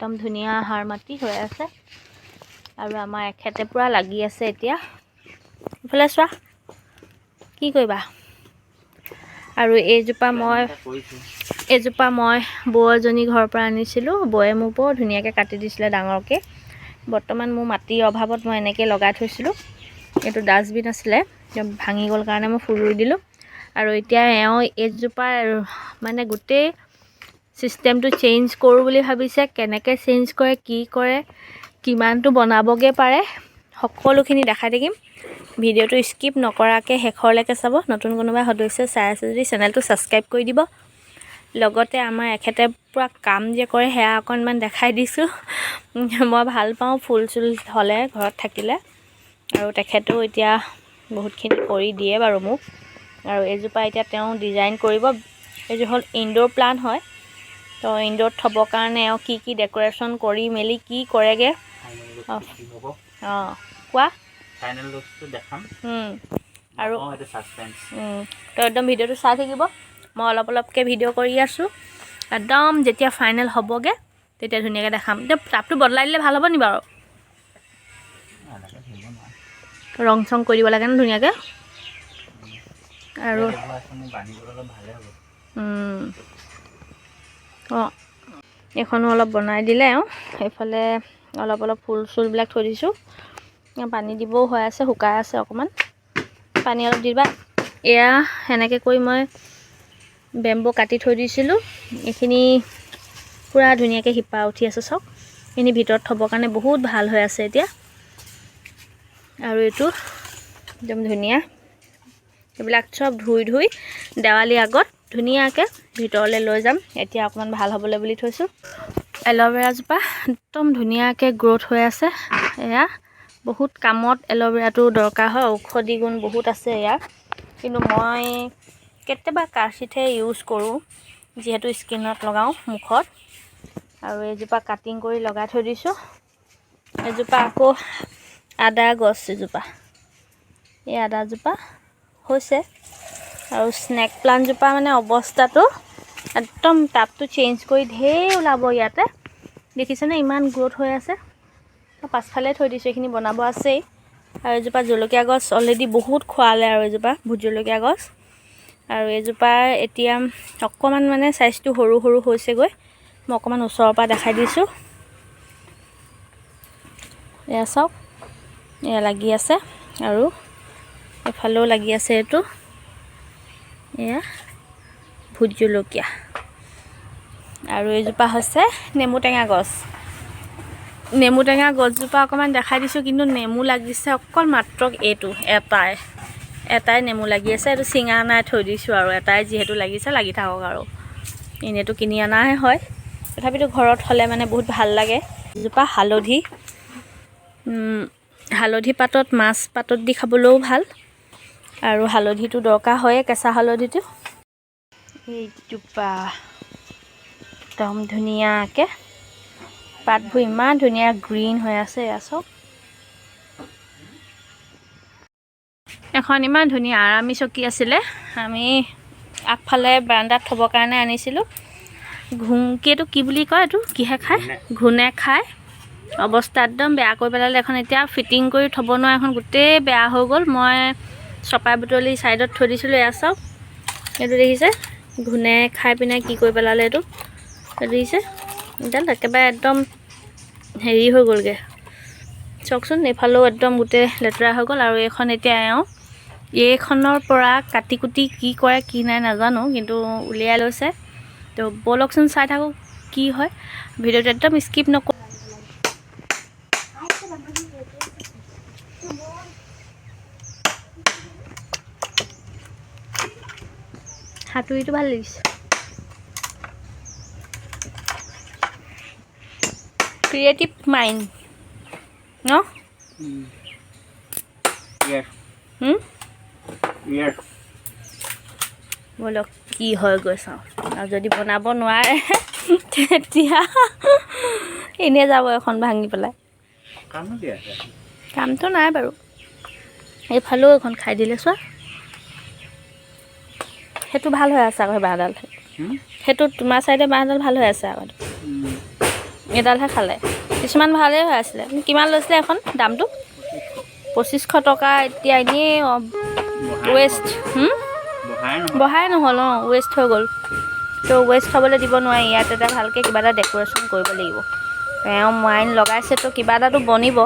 একদম ধুনীয়া সাৰ মাটি হৈ আছে। আৰু আমাৰ এখেতে পূৰা লাগি আছে এতিয়া। এইফালে চোৱা, কি কৰিবা? আৰু এইজোপা মই বৌ এজনী ঘৰৰ পৰা আনিছিলোঁ। বৌয়ে মোক বৰ ধুনীয়াকৈ কাটি দিছিলে ডাঙৰকৈ। বৰ্তমান মোৰ মাটিৰ অভাৱত মই এনেকৈ লগাই থৈছিলোঁ। এইটো ডাষ্টবিন আছিলে, ভাঙি গ'ল কাৰণে মই ফুৰুই দিলোঁ। আৰু এতিয়া এওঁ এইজোপাৰ মানে গোটেই ছিষ্টেমটো চেঞ্জ কৰোঁ বুলি ভাবিছে। কেনেকৈ চেঞ্জ কৰে, কি কৰে, কিমানটো বনাবগৈ পাৰে, সকলোখিনি দেখাই থাকিম। ভিডিঅ'টো স্কিপ নকৰাকৈ শেষৰলৈকে চাব। নতুন কোনোবা সদস্য চাই আছে যদি চেনেলটো ছাবস্ক্ৰাইব কৰি দিব। লগতে আমাৰ এখেতে পূৰা কাম যে কৰে, সেয়া অকণমান দেখাই দিছোঁ। মই ভাল পাওঁ ফুল চুল হ'লে, ঘৰত থাকিলে। আৰু তেখেতেও এতিয়া বহুতখিনি কৰি দিয়ে বাৰু মোক। আৰু এইজোপা এতিয়া তেওঁ ডিজাইন কৰিব। এইযোৰ হ'ল ইনড'ৰ প্লাণ্ট হয়। তো ইনড'ৰত থ'বৰ কাৰণে এওঁ কি কি ডেক'ৰেশ্যন কৰি মেলি কি কৰেগৈ। অঁ, কোৱা। ফাইনেল লুকটো দেখাম। আৰু অঁ, এইটো ছাছপেঞ্চ। তো একদম ভিডিঅ'টো চাই থাকিব। মই অলপ অলপকৈ ভিডিঅ' কৰি আছোঁ। একদম যেতিয়া ফাইনেল হ'বগৈ, তেতিয়া ধুনীয়াকৈ দেখাম। এতিয়া টাবটো বদলাই দিলে ভাল হ'ব নি বাৰু? নালাগে, ধৰিব নোৱাৰে। ৰং চং কৰি দিব লাগে ন ধুনীয়াকৈ আৰু। ইয়াত এইবোৰ আছে, মোৰ বান্ধিবলৈ অলপ ভালে হ'ব। অঁ, এইখনো অলপ বনাই দিলে এওঁ। এইফালে অলপ অলপ ফুল চুলবিলাক থৈ দিছোঁ। পানী দিবও হৈ আছে, শুকাই আছে অকণমান। পানী অলপ দি দিবা। এয়া সেনেকৈ কৰি মই বেম্বো কাটি থৈ দিছিলোঁ। এইখিনি পূৰা ধুনীয়াকৈ শিপা উঠি আছে চাওক। এইখিনি ভিতৰত থ'বৰ কাৰণে বহুত ভাল হৈ আছে এতিয়া। আৰু এইটো একদম ধুনীয়া। এইবিলাক চব ধুই ধুই দেৱালীৰ আগত ধুনীয়াকৈ ভিতৰলৈ লৈ যাম। এতিয়া অকণমান ভাল হ'বলৈ বুলি থৈছোঁ। এল'ভেৰাজোপা একদম ধুনীয়াকৈ গ্ৰ'থ হৈ আছে। এয়া বহুত কামত এল'ভেৰাটো দৰকাৰ হয়, ঔষধি গুণ বহুত আছে ইয়াৰ। কিন্তু মই কেতিয়াবা কাৰচিতহে ইউজ কৰোঁ, যিহেতু স্কিনত লগাওঁ মুখত। আৰু এইজোপা কাটিং কৰি লগাই থৈ দিছোঁ। এজোপা আকৌ আদা গছ এজোপা, এই আদাজোপা হৈছে। আৰু স্নেক প্লাণ্টজোপা মানে অৱস্থাটো একদম টাবটো চেঞ্জ কৰি ঢেৰ ওলাব ইয়াতে। দেখিছেনে, ইমান গ্ৰ'থ হৈ আছে। পাছফালে থৈ দিছোঁ, এইখিনি বনাব আছেই। আৰু এজোপা জলকীয়া গছ অলৰেডি বহুত খোৱালে। আৰু এজোপা ভোট জলকীয়া গছ। আৰু এজোপা এতিয়া অকণমান মানে চাইজটো সৰু সৰু হৈছেগৈ। মই অকণমান ওচৰৰ পৰা দেখাই দিছোঁ। এয়া চাওক, এয়া লাগি আছে। আৰু এফালেও লাগি আছে এইটো। এয়া ভোট জলকীয়া। আৰু এইজোপা হৈছে নেমু টেঙা গছ। নেমু টেঙা গছজোপা অকণমান দেখাই দিছোঁ। কিন্তু নেমু লাগিছে অকল মাত্ৰ এইটো এটাই এটাই নেমু লাগি আছে। এইটো ছিঙা নাই, থৈ দিছোঁ। আৰু এটাই যিহেতু লাগিছে, লাগি থাকক। আৰু এনেইতো কিনি অনাহে হয়, তথাপিতো ঘৰত হ'লে মানে বহুত ভাল লাগে। এজোপা হালধি, হালধি পাতত মাছ পাতত দি খাবলৈও ভাল। আৰু হালধিটো দৰকাৰ হয়ে, কেঁচা হালধিটো। এইজোপা একদম ধুনীয়াকৈ পাতবোৰ ইমান ধুনীয়া গ্ৰীণ হৈ আছে। এয়া চাওক। এখন ইমান ধুনীয়া আৰামী চকী আছিলে, আমি আগফালে বাৰাণ্ডাত থ'বৰ কাৰণে আনিছিলোঁ। ঘুংকি, এইটো কি বুলি কয়, এইটো কিহে খায়? ঘূণে খায়। অৱস্থা একদম বেয়া কৰি পেলালে এখন। এতিয়া ফিটিং কৰি থ'ব নোৱাৰে, এখন গোটেই বেয়া হৈ গ'ল। মই চপাই বুটলি ছাইডত থৈ দিছিলোঁ। এয়া চাওক, এইটো দেখিছে, ঘূণে খাই পিনে কি কৰি পেলালে এইটো। এইটো দেখিছে, এডাল একেবাৰে একদম হেৰি হৈ গ'লগৈ। চাওকচোন, এইফালেও একদম গোটেই লেতেৰা হৈ গ'ল। আৰু এইখন এতিয়া এওঁ এইখনৰ পৰা কাটি কুটি কি কৰে কি নাই নাজানো, কিন্তু উলিয়াই লৈছে। তো ব'লকচোন, চাই থাকোঁ কি হয়। ভিডিঅ'টো একদম স্কিপ নকৰোঁ। হাতুৰিটো ভাল লাগিছে। ক্ৰিয়েটিভ মাইণ্ড ন? Yes. Yes. ব'লক, কি হয় গৈ চাওঁ। আৰু যদি বনাব নোৱাৰে, তেতিয়া এনেই যাব এখন ভাঙি পেলাই। কামো কি আছে? কামটো নাই বাৰু। এইফালেও এখন খাই দিলে চোৱা। সেইটো ভাল হৈ আছে আকৌ, সেই বাঁহডাল। সেইটো তোমাৰ চাইডে বাঁহডাল ভাল হৈ আছে আকৌ। এডালহে খালে, কিছুমান ভালেই হৈ আছিলে। কিমান লৈছিলে এখন দামটো? 2500 টকা। এতিয়া এনেই ৱেষ্ট বঢ়াই নহ'ল। অঁ, ৱেষ্ট হৈ গ'ল। তো ৱেষ্ট হ'বলৈ দিব নোৱাৰি। ইয়াত এটা ভালকৈ কিবা এটা ডেক'ৰেশ্যন কৰিব লাগিব। এওঁ মাইণ্ড লগাইছে, তো কিবা এটাতো বনিব।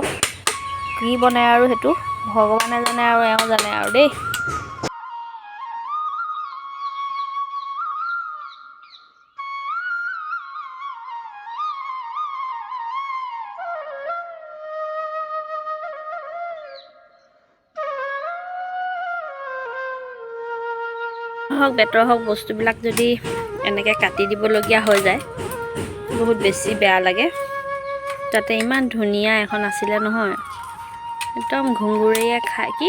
কি বনায় আৰু সেইটো ভগৱানে জানে আৰু এওঁ জানে আৰু দেই। হওক বেতৰ হওক, বস্তুবিলাক যদি এনেকৈ কাটি দিবলগীয়া হৈ যায় বহুত বেছি বেয়া লাগে। তাতে ইমান ধুনীয়া এখন আছিলে নহয়, একদম ঘুংগুৰিয়ে খাই কি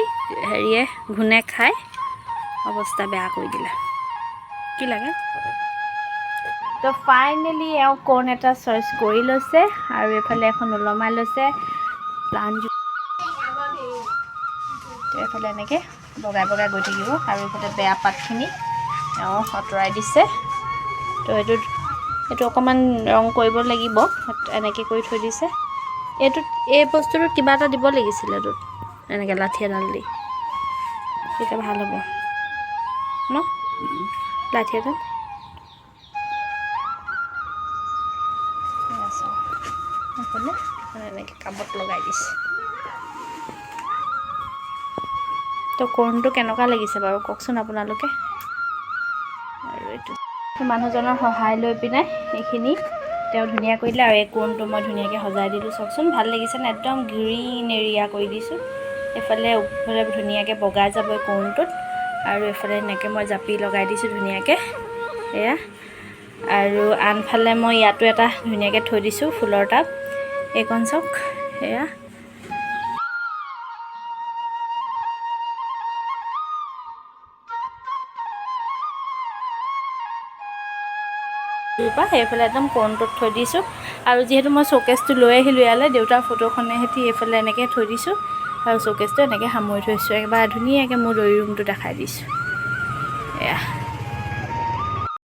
হেৰিয়ে ঘূণে খাই অৱস্থা বেয়া কৰি দিলে। কি লাগে? তো ফাইনেলি এওঁ কোন এটা চইচ কৰি লৈছে আৰু এইফালে এখন ওলমাই লৈছে প্লান। এইফালে এনেকৈ বগাই বগাই গৈ থাকিব আৰু এইফালে বেয়া পাতখিনি এওঁ আঁতৰাই দিছে। তো এইটো অকণমান ৰং কৰিব লাগিব, এনেকৈ কৰি থৈ দিছে। এইটোত এই বস্তুটোত কিবা এটা দিব লাগিছিলে, এইটোত এনেকৈ লাঠি এডাল দি তেতিয়া ভাল হ'ব ন? লাঠি এডাল এইফালে এনেকৈ কামত লগাই দিছে। তো কৰ্ণটো কেনেকুৱা লাগিছে বাৰু কওকচোন আপোনালোকে। আৰু এইটো মানুহজনৰ সহায় লৈ পিনে এইখিনি তেওঁ ধুনীয়া কৰি দিলে। আৰু এই কোণটো মই ধুনীয়াকৈ সজাই দিলোঁ, চাওকচোন ভাল লাগিছেনে? একদম গ্ৰীণ এৰিয়া কৰি দিছোঁ। এইফালে ওপৰফালে ধুনীয়াকৈ বগাই যাব এই কোণটোত আৰু এইফালে এনেকৈ মই জাপি লগাই দিছোঁ ধুনীয়াকৈ এয়া। আৰু আনফালে মই ইয়াতো এটা ধুনীয়াকৈ থৈ দিছোঁ ফুলৰ টাব, এইকণ চাওক এয়া। সেইফালে একদম কোণটোত থৈ দিছোঁ। আৰু যিহেতু মই শ্ব'কেছটো লৈ আহিলোঁ ইয়ালৈ, দেউতাৰ ফটোখনে সৈতে এইফালে এনেকৈ থৈ দিছোঁ আৰু শ্ব'কেছটো এনেকৈ সামৰি থৈছোঁ। এবাৰ ধুনীয়াকৈ মোৰ ড্ৰয়িং ৰুমটো দেখাই দিছোঁ এয়া।